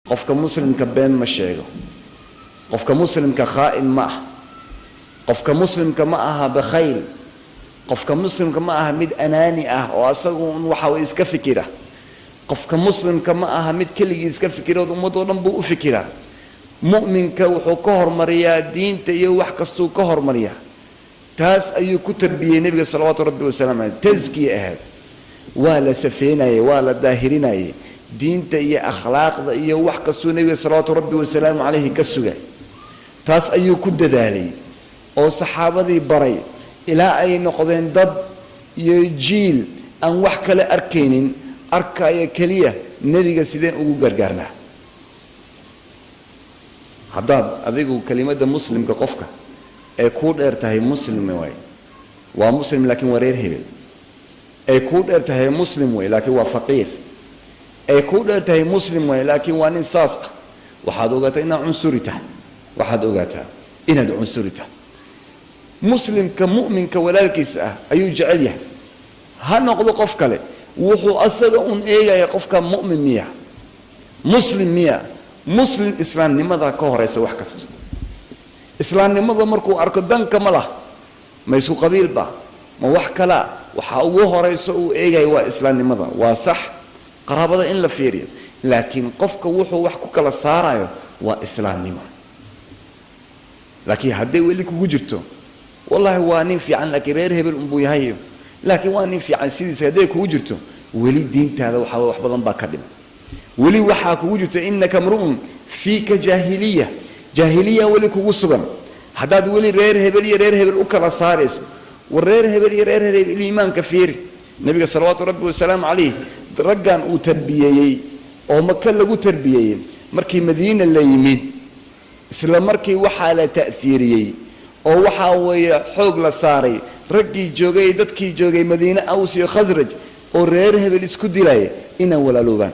Qofka muslimka been ma sheego. Qofka muslimka khaa'in ma ah. Qofka muslimka ma aha bakhayl. Qofka muslimka ma aha mid anaani ah oo asagu un waxa uu iska fikira. Qofka muslimka ma aha mid keligii iska fikirood, ummadoo dhan buu u fikiraa. Mu'minka wuxuu ka hormariyaa diinta iyo wax kastuu ka hormariyaa. Taas ayuu ku tarbiyey Nebiga salawaatu rabbi wasalaamu caleyh. Taskiya ahayd, waa la safeenayey, waa la daahirinayey. Diinta iyo akhlaaqda iyo wax kastuu Nebiga salawaatu rabbi wasalaamu caleyhi ka sugay, taas ayuu ku dadaalay oo saxaabadii baray ilaa ay noqdeen dad iyo jiil aan wax kale arkaynin, arkaya keliya Nebiga sideen ugu gargaarnaa. Haddaad adigu kelimadda muslimka qofka ee kuu dheer tahay muslim waay, waa muslim laakiin waa reer hebel, ay kuu dheer tahay muslim wey laakiin waa faqiir, ay kuu dheer tahay muslim wey laakiin waa nin saas ah, waxaad ogaataa inaad cunsuri tahay. Waxaad ogaataa inaad cunsuri tahay. Muslimka mu'minka walaalkiisa ah ayuu jecel yahay, ha noqdo qof kale. Wuxuu asaga un eegaya qofka mu'min miya, muslim miya. Muslim islaamnimadaa ka horeysa wax kasta. Islaamnimada markuu arko danka ma lah, ma isku qabiilba, ma wax kalaa. Waxaa ugu horeyso uu eegaya waa islaamnimada. Waa sax qaraabada in la fiiriyo, laakiin qofka wuxuu wax ku kala saarayo waa islaamnimo. Laakiin hadday weli kugu jirto "Wallaahi waa nin fiican laakiin reer hebel unbuu yahay, laakiin waa nin fiican sidiisa," hadday kugu jirto weli, diintaada waxaa wax badan baa ka dhiman. Weli waxaa kugu jirto innaka mru'un fiika jaahiliya, jaahiliya weli kugu sugan. Haddaad weli reer hebel iyo reer hebel u kala saarayso, war reer hebel iyo reer hebel iimaanka fiiri. Nebiga salawaatu rabbi wasalaamu calayh raggan uu tarbiyeeyey oo Maka lagu tarbiyeeyey, markii Madiina la yimid, isla markii waxaa la ta'hiiriyey oo waxaa weeye xoog la saaray raggii joogay, dadkii joogay Madiine, Aws iyo Khasraj oo reer hebel isku dilaya, inaan walaaloobaan.